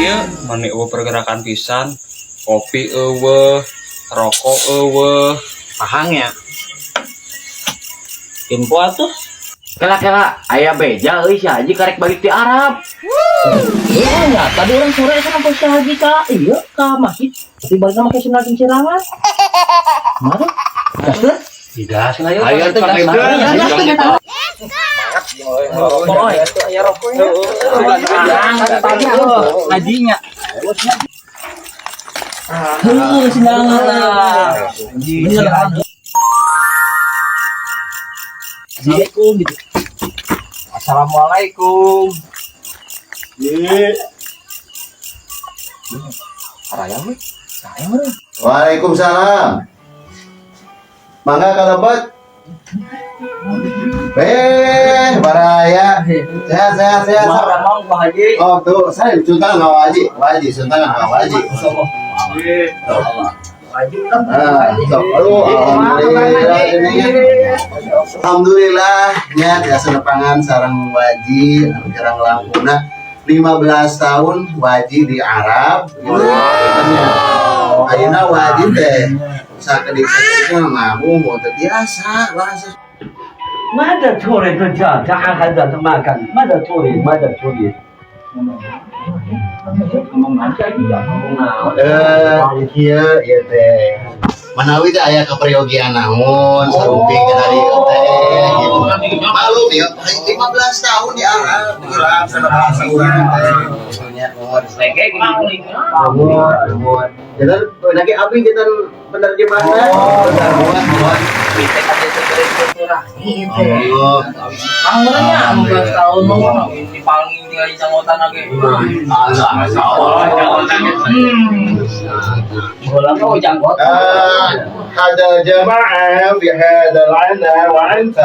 Ieu mani euweuh pergerakan pisan. Kopi euweuh, rokok euweuh. Pahang ya. Info atuh. Kela-kela aya beja euy, si Haji karek balik ti Arab. Iya ya, tadi urang sore kan sampai si Haji ka iya ka masjid. Tapi baliknya make sendal cincirangan. Mana? Gaskeun? Digaskeun ayo. Ayo Ayo gas. gas. Rokok aya rokoknya. Tadi hajinya. Heuh, sendal lah. Bener. Assalamualaikum gitu. Assalamualaikum. Iya. Araya we. Saya meureun. Waalaikumsalam. Mangga kalebet. Eh, baraya. Sehat, sehat, sehat. Kumaha Mang, Pak Haji? Oh, tuh, saya cium tangan sama Haji. Haji, cium tangan sama Haji. Haji kan. Ah, sok. Aduh, alhamdulillah ini ya. Alhamdulillah nya tiasa nepangan sareng Waji anu kirang langkungna 15 tahun Waji di Arab gitu. Nya. Ayeuna Waji teh sakedik-sakedik mah ngomong teu biasa bahasa. ماذا تريد انت؟ تعال هذا makan. ماذا تريد؟ ماذا تريد؟ Ngomong naon sih Haji? Ngomong naon? Eh, kieu ieu teh. Manawi teh aya keperyogian naon sarupi ke tadi teh gitu. Maklum ya, 15 tahun di Arab, di Arab sama bahasa urang teh. Nya nuhun. Nuhun, nuhun. Jangan lagi abdi jangan penerjemahna. Nuhun, nuhun. Oh. Pangnya 15 tahun mah dipanggil tinggal di janggotan lagi. Bola mau janggot. هذا جماعة في هذا العنا وأنت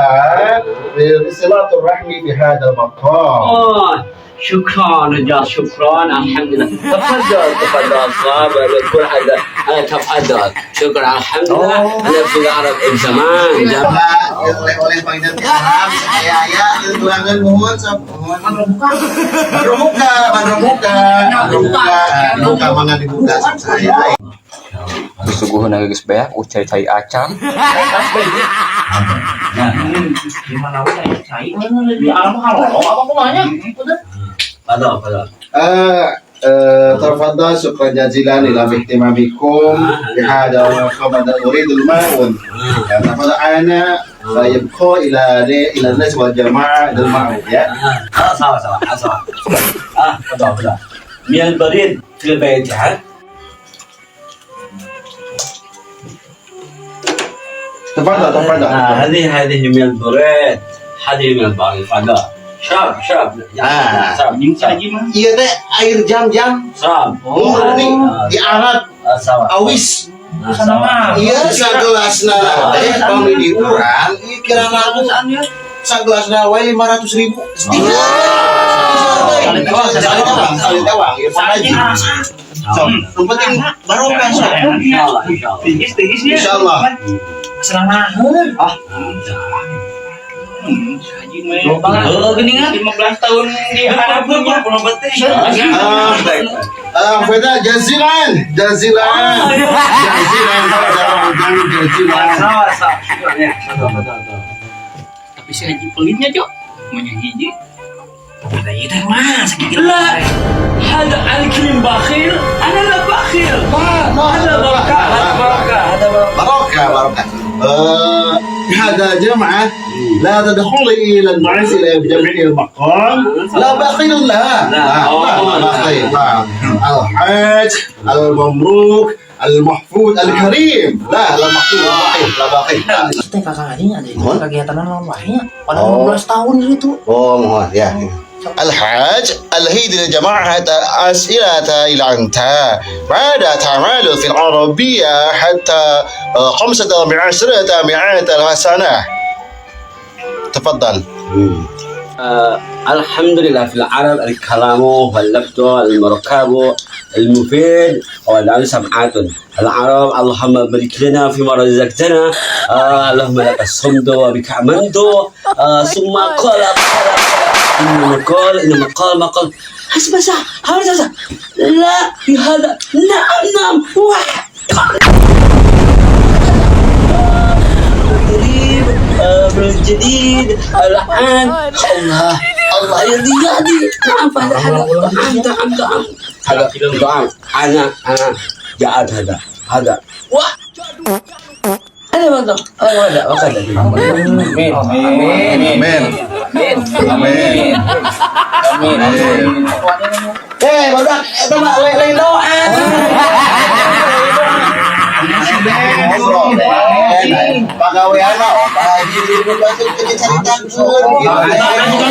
بصلة الرحم في هذا المقام. آه، شكرا رجال، شكرا، الحمد لله. تفضل تفضل صابر كل حدا. انا تفضل، شكرا، الحمد لله. انا في العرب من زمان. Oleh-oleh panggilan ti Arab saya aya ieu tuangan, muhun sok muhun. Mandromuka, mandromuka, mandromuka, dibuka, mangga dibuka sok saya. Disuguheun geus beak, cai-cai acan. Gimana we aya cai di alam halolong apa kumanya? Udah. تفضل تفضل. تفضل، شكرا جزيلا الى اهتمامكم بهذا الخبر. اريد الماء. تفضل، انا يبقى الى الناس والجماعه الى الماء يا. اه، سوا سوا سوا. اه، تفضل تفضل. من البريد في البيت ها. تفضل تفضل. آه، هذه من البريد، هذه من البريد. تفضل، شرب شرب. آه. شرب. Anjing si Haji mah. Iya teh air jam-jam شرب. murni di Arab. آه، سوا. Awis. آه، سوا. Iya, sagelasna teh pami di urang ieu kira laku sagelasna wae 500 ribu. Iya. Sekali tewang, sekali tewang, ya Pak Haji. Sok, yang penting barokah sok. ان شاء الله ان شاء الله. Tingis tingisnya. Insyaallah. Selamaheun. Ah. Si Haji mah. Oh, gini kan? 15 tahun di Arab mah. Ah, Feda jazilan, jazilan. Jazilan, jazilan. سوا سوا، شكرا يا تفضل تفضل. Tapi si Haji pelitnya, Cok. Maunya hiji. Ada ieu teh mah sakit. لا، هذا الكريم بخيل، انا لا بخيل. هذا بركه، هذا بركه، هذا بركه. بركة بركة. هذا جمعة لا تدخل إلى المعز إلى بجمع المقام لا بخيل، لا لا لا بخيل، لا. الحاج المملوك المحفوظ الكريم، لا لا محفوظ بخيل، لا بخيل لا. Teh kakak Haji ada Mohon. Kegiatan naon wae nya. Pada Oh. 15 tahun gitu. Oh, mohon ya. الحاج الهيد لجماعة أسئلة إلى أنت ماذا تعمل في العربية حتى 15 مئات سنة؟ تفضل. آه، الحمد لله، في العرب الكلام واللفظ المركب المفيد والآن سبعات العرب. اللهم بارك لنا فيما رزقتنا. آه، اللهم لك الحمد وبك آمنت. آه، ثم قال قال قال. إنما قال إنما قال ما قال حسب ساعة حسب ساعة لا في هذا نعم نعم واحد قريب بالجديد الآن الله الله يهدي يهدي نعم فهذا هذا نعم نعم نعم هذا نعم أنا جاءت هذا هذا واه أنا ما أنا ما Amin. Amin. Amin. Amin. Amin. Amin. Eh, barudak, eta mah lain doa. Pagawean mah oh, Pak Haji di masuk ke caritakeun gitu.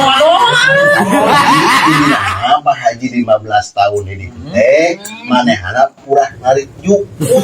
Nah, Pak Haji 15 tahun ini teh manehana purah ngarit jukut.